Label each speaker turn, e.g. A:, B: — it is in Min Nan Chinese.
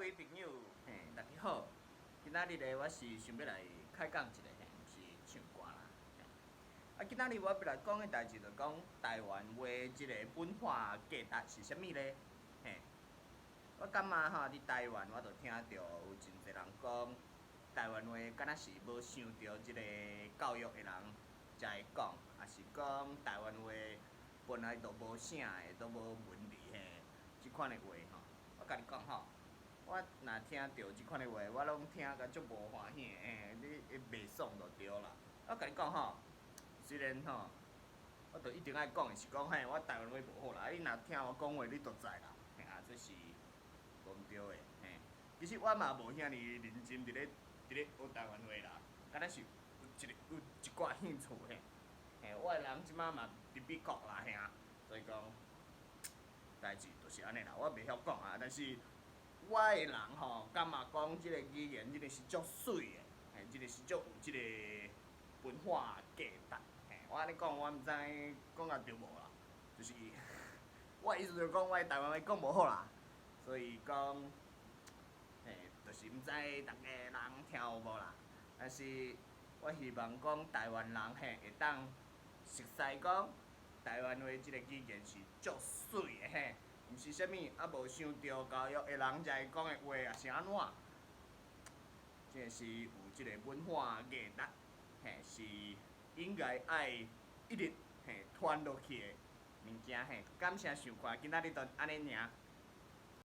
A: 位朋友，嘿，大家好。今仔日咧，我是想欲來開講一下，嘿，毋是唱歌啦。啊，今仔日我欲來講的代誌，就講台灣話這个文化價值是啥物咧？嘿，我感覺吼，佇台灣我就聽著有真濟人講台灣話，敢若是無受著這个教育的人才會講，抑是講台灣話本來就無啥的，都無文字嘿，這款的話吼。我共你講吼，我若聽著這款的話，我攏聽甲足無歡喜的，嘿，你會袂爽就對啦。我共你講吼，雖然吼，我著一定愛講的是講嘿，我台灣話無好啦，你若聽我講話，你就知啦。嘿啊，這是無毋對的，嘿。其實我嘛無遐爾認真佇咧學台灣話啦，敢若是有一个有一寡興趣嘿。嘿，我的人這擺嘛佇美國啦，嘿啊，所以講代誌就是按呢啦，我袂曉講啊，但是我的人吼，感覺講這个語言這个是足媠的，嘿，這个是足有這个文化價值。嘿，我按呢講，我毋知講甲對無啦，就是我的意思就是講，我的台灣話講無好啦，所以講，嘿，就是毋知逐家人聽有無啦。但是我希望講台灣人嘿會當熟似講台灣話這个語言是足媠的嘿，毋是啥物啊無受著教育的人才會講的話，抑是按怎？這个是有這个文化價值，嘿，是應該愛一直嘿傳落去的物件嘿。感謝收看，今仔日就按呢爾。